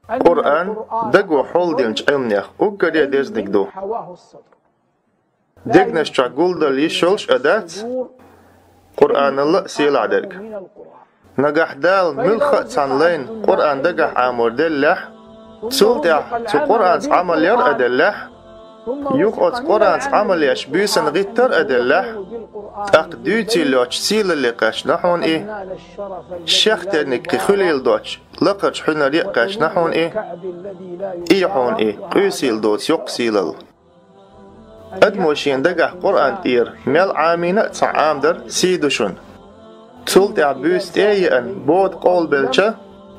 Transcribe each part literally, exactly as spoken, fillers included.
Къуръан даго хьулдинчу Ӏилманех уггаре а дерзаниг ду. Дегнаш чохь гулдалла йиш йолуш а дац Къуръаналла а сийлахь дерг. Нагахь Дала муьлхха а цхьана лайна Къуръан дагахь Ӏамор деллехь, цул тӀаьхьа цу Къуръанца Ӏамал яр а деллехь, юха оцу Къуръанца Ӏамал еш буьйсанна гӀиттар а деллехь, тӀаккха дуьйцийла йоцчу сийлалле кхаьчна хьуна и, шех дерниг кхин хуьлийла доцчу лакхарчу хьуьнаре а кхаьчна хьуна и, и хьуна и, къуьйсийла доцу йоккха сийлалла. Адамо шен дагахь Къуръан тӀера мел Ӏамийна а цхьа Ӏамадар сий ду шуна. Цул тӀаьхьа буьйса тӀе а еана, бода къовлабелча,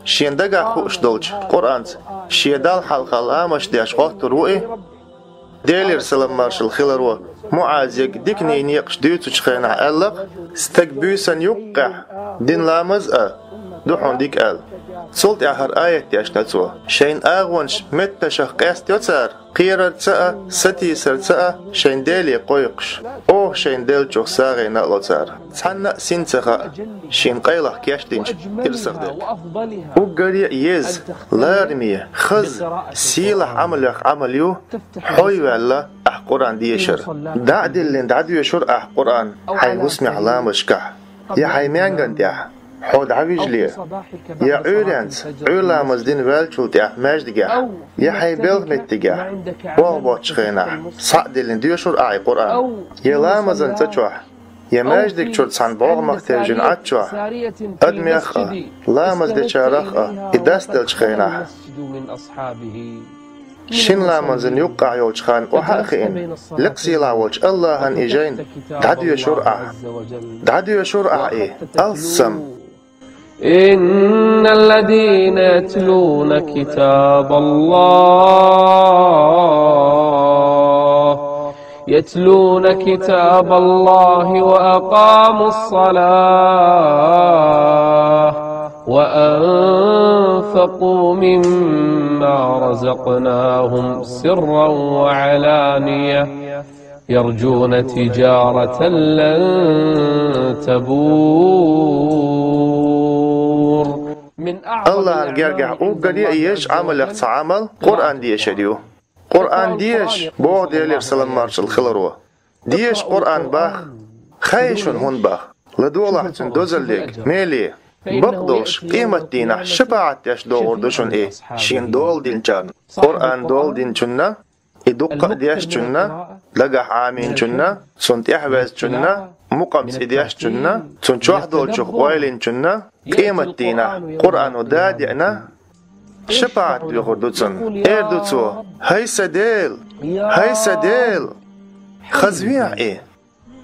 шен дагахь хууш долчу Къуръанца шен Далла хьалха ламазаш деш гӀоттур ву и. Делера салам-маршалла хиларо МуӀазега диканийн некъаш дуьйцучу хенахь аьлла-кх: «Стаг буьйсанна юккъехь дина ламаз а ду хьуна дика», – аьлла. Цул тӀаьхьа хӀара аят дешна цо: «Шайн агӀонаш меттанашах къестайо цара, кхерарца а, сатийсарца а шайн Деле кхойкхуш, оха шайна деллачух сагӀина а ло цара». Цхьанна а син ца хаьа шен къайлаха кечдинчу ирсах дерг. Уггаре а еза, лараме, хаза, сийлахь Ӏамалех Ӏамал ю, хьо а ваьлла, ахь Къуръан дешар. ДӀа а диллина дӀадоьшур ахь Къуръан хьайн хӀусамехь ламазашкахь, я хьайн маьнган тӀехь, хьо дӀавижале, я Ӏуьйренца, Ӏуьйра ламаз дина ваьллачул тӀаьхьа маьждигехь, я хьайн белхан меттигехь, болх боцучу хенахь, схьа а диллина доьшур ахь и Къуръан, я ламазан цӀа чохь, я маьждиг чуьра цхьана бӀогӀамах тевжина Ӏад чохь, адамех а, ламаз дечарах а и дастделлачу хенахь. Шина ламазан юккъехь йолчу ханна охьа а хиъна, лекха сийлахь волчу АллахӀан и жайна дӀадоьшур ахь. ДӀадоьшур ахь и, алссам. إن الذين يتلون كتاب الله، يتلون كتاب الله وأقاموا الصلاة وأنفقوا مما رزقناهم سرا وعلانية يرجون تجارة لن تبور. АллахӀан гергахь уггаре а езачу Ӏамалех цхьа Ӏамал Къуръан дешар ю. Къуръан деша, боху Делера салам-маршалла хиларо. Деша Къуръан боху. Хаьий шуна хӀунда боху? ЛадогӀалахь цуьнан дозаллига, меле. Бакъдолуш, къематдийнахь шапаӀат деш догӀур ду шуна и, шена дола динчарна. Къуръан дола динчунна, и дуккха а дешчунна, дагахь Ӏамийначунна, цунна тӀаьхьаваьзначунна, мукъамца и дешчунна, цунна чохь долчух ойла йинчунна, къематдийнахь Къуръано да а деана, шапаӀат доьхур ду цунна. Эр ду цо: «ХӀай сан Дела! ХӀай сан Дела!» Хазвехьа и.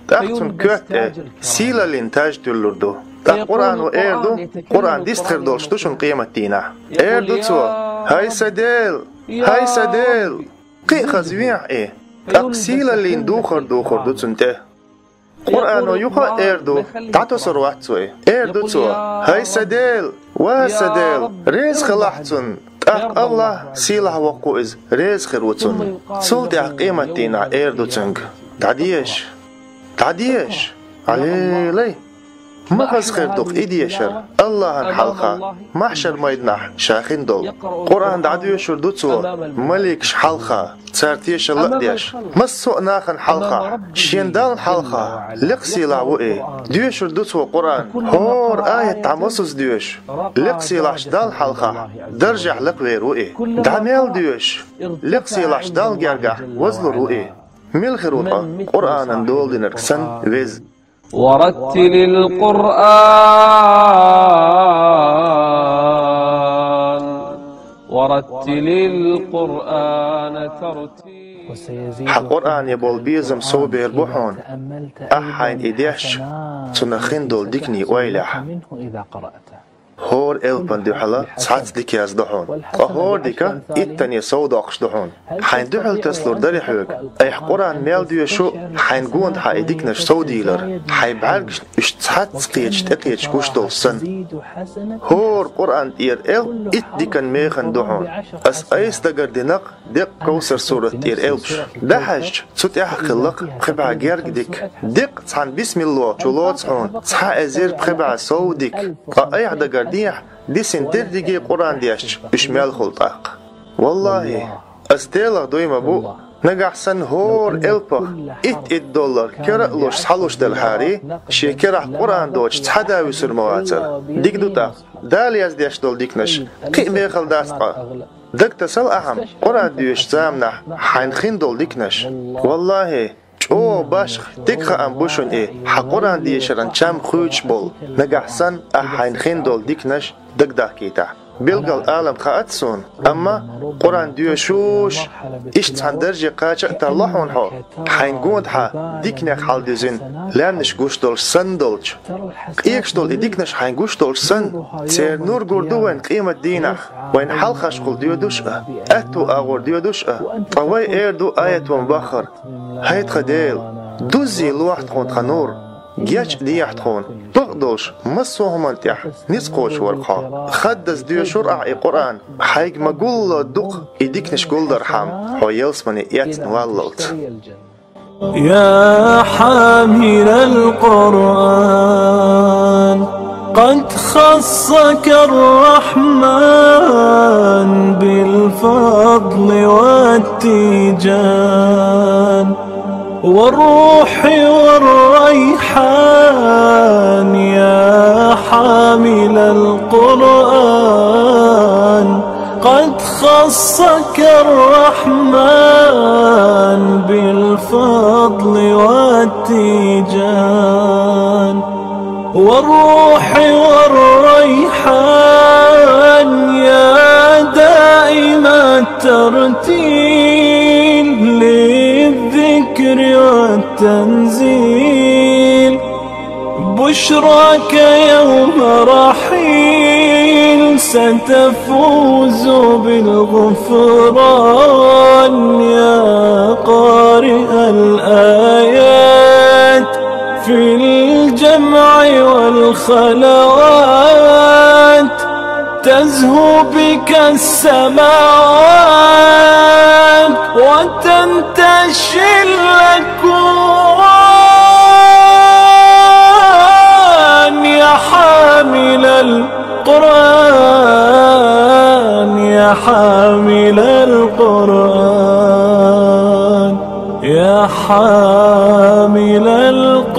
ТӀаккха цунна коьрта тӀе сийлаллин таж туьллур ду. ТӀаккха Къуръано эр ду, Къуръан дистхир долуш ду шуна къематдийнахь. Эр ду цо: «ХӀай сан Дела! ХӀай сан Дела!» Кхин а хазвехьа и. ТӀаккха сийлаллин духар духур ду цунна тӀе. Къуръано юха а эр ду, дӀатосур вац цо и. Эр ду цо: «ХӀай сан Дела! Ва сан Дела! Реза хилахь цунна!» ТӀаккха АллахӀ, сийлахь воккха ву Иза, реза хир ву цунна. Цул тӀаьхьа къематдийнахь эр ду цуьнга: «ДӀадеша! ДӀадеша! Алелай! Ма хаза хир ду-кх и дешар АллахӀан хьалха, маьхьшар-майданахь ша хин долу». Къуръан дӀадоьшур ду цо маликаш хьалха, цара тешалла а деш, массо а нахана хьалха, шен Далла хьалха, лекха сийлахь ву и. Доьшур ду цо Къуръан, хӀора аят дӀа мосазза доьшу, лекха сийлахьчу Далла хьалха даржехь лакхавер ву и. ДӀа мел доьшу, лекха сийлахьчу Далла гергахь вазлур ву и. Мила хир ву ткъа Къуръанан дола динарг санна веза? ورتل القرآن، ورتل القرآن ترتيلا. Хьан Къуръане болу безам сов бер бу хьуна, ахь хьайна и дешча, цунах хин долу диканийн ойлехь. ХӀора элпана дуьхьала цхьацца дика яздо хьуна. Ткъа хӀора дика иттанна сов доккхуш ду хьуна. Хьайна дуьхьал тасалур дарий хьоьга, айхьа Къуръан мел доьшу, хьайна гондахьа и диканаш сов дийлар, хьайн бӀаьргашна уьш цхьацца кхеташ, тӀекхеташ гуш долуш санна. ХӀора Къуръан тӀера элп итт дикан механа ду хьуна. Ас айса дагардина-кх деккъа Кавсар сурат тӀера элпаш. ДӀахьаьжча, цу тӀехь хилла-кх пхи бӀе герга дика. Деккъа цхьана бисмилло чу лоцу хьуна цхьа эзар пхи бӀе сов дика. Ткъа айхьа дагарде дисина дерриге Къуръан дешча, уьш мел хуьлу тӀаккха. Валлахьи, ас Делах дуй ма бу, нагахь санна хӀора элпах итт-итт доллар кара а луш схьалуш делхьарий, шен карахь Къуръан доцуш цхьа а да вуьсур ма вацара. Дика ду тӀаккха, Дала яздеш долу диканаш кхин а мехала дац ткъа. Дагтасал ахьа, Къуръан доьшучу заманахь хьайна хин долу диканаш. Валлахьи, чӀогӀа башха, дика хаам бу шуна и, хьан Къуръан дешаран чам хуьйцуш болу, нагахь санна ахьа хьайна хин долу диканаш дагадахкийтахь. Билггал алам хаьац суна, амма Къуръан доьшуш, иштта цхьана дарже кхача а тарло хьуна хьо, хьайна гондахьа диканех хьалдуьзина лаьмнаш гуш долуш санна долчу. Къегаш долу и диканаш хьайна гуш долуш санна, церан нур гур ду вайна къематдийнахь, вайна хьалхашкахула доьдуш а, аьтту агӀор доьдуш а, ткъа вай эр ду аят ван баххара: «ХӀай тхан Дела, дуззий лохьа тхуна тхан нур, геч а дехьа тхуна, бакъдолуш массо а хӀуманна тӀехь ницкъ кхочуш вара хьо». Хаддаза доьшур ахьа и Къуръан, хьайга ма гулло дукха и диканаш гулдархьама, хьо ялсамане эцна валлалц. يا حامل القرآن، قد خصك الرحمن بالفضل والتيجان، والروح والريحان، يا حامل القرآن، قد خصك الرحمن بالفضل والتيجان، والروح والريحان، يا دائم الترتيل للذكر والتنزيل. بشراك يوم رحيل، ستفوز بالغفران، يا قارئ الآيات في الجمع والخلوات. تزهو بك السماوات وتنتشي الأكوان، يا حامل القرآن، يا حامل القرآن، يا حامل القرآن.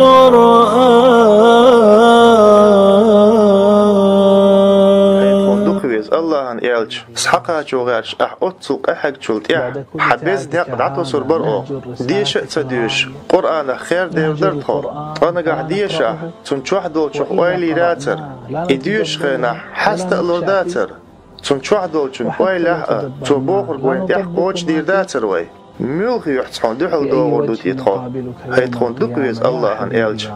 Хьайна тхуна дукха веза Аллахьан элча, схьакхачо гӀерташ ахь оццул къахьегначул тӀаьхьа хьан беза некъ дӀатосур бара оха. Деша а ца доьшуш, Къуръанах хер девр дара тхо. Ткъа нагахь дешахь, цунна чохь долчух ойла йийр яцара. И доьшучу хенахь хьаста а лур дацара. Цунна чохь долчун ойла яхь а, цо бохург вайна тӀехь кхочушдийр дацара вай. Муьлха юьхьца хьуна дуьхьал догӀур ду те тхо? Хьайна тхуна дукха веза Аллахьан элча.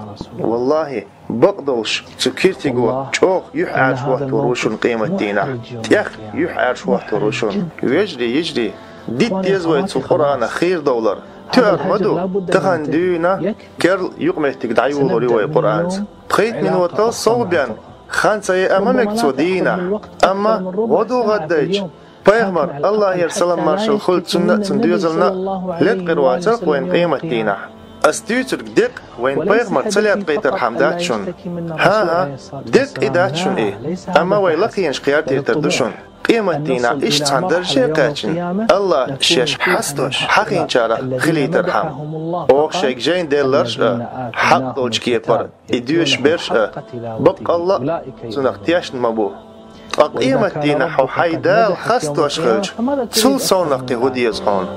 Валлахьи, бакъдолуш, цу киртиго чӀогӀа юьхьӀаьржа хӀоттор ву шуна къематдийнахь. ТӀех юьхьӀаьржа хӀоттор ву шуна. Вежарий, йижарий, дита деза вай цу Къуръанах хийра довлар. Тоьар ма ду, тахана дуьйна керла юкъаметтиг дӀайолор ю вай Къуръанца. Пхийтта минотал сов бен, хан ца яа ма мега цо дийнахь. Амма гӀо ду гӀаддайча, пайхамар, Аллахьера салам-маршалла хуьлда цунна а, цунна доьзална а, леткъир вацара-кх вайна къематдийнахь. Ас дуьйцург декъа вайна пайхамар ца леткъийтархьама дац шуна. ХӀан-хӀа, декъа и дац шуна и, амма вай лакхенаш кхертийтар ду шуна. Къематдийнахь иштта цхьана дарже а кхаьчна, Аллахь шаьш хьастош, хьахийначарах хилийтархьама. Оха шайга жайна делларш а, хьакъ долчу кепара и доьшуш берш а, баккъалла а цунах тешна ма бу. Ткъа къематдийнахь хьо хьайн Дала хастош хилча, цул совнах кхин хӀун деза хьуна?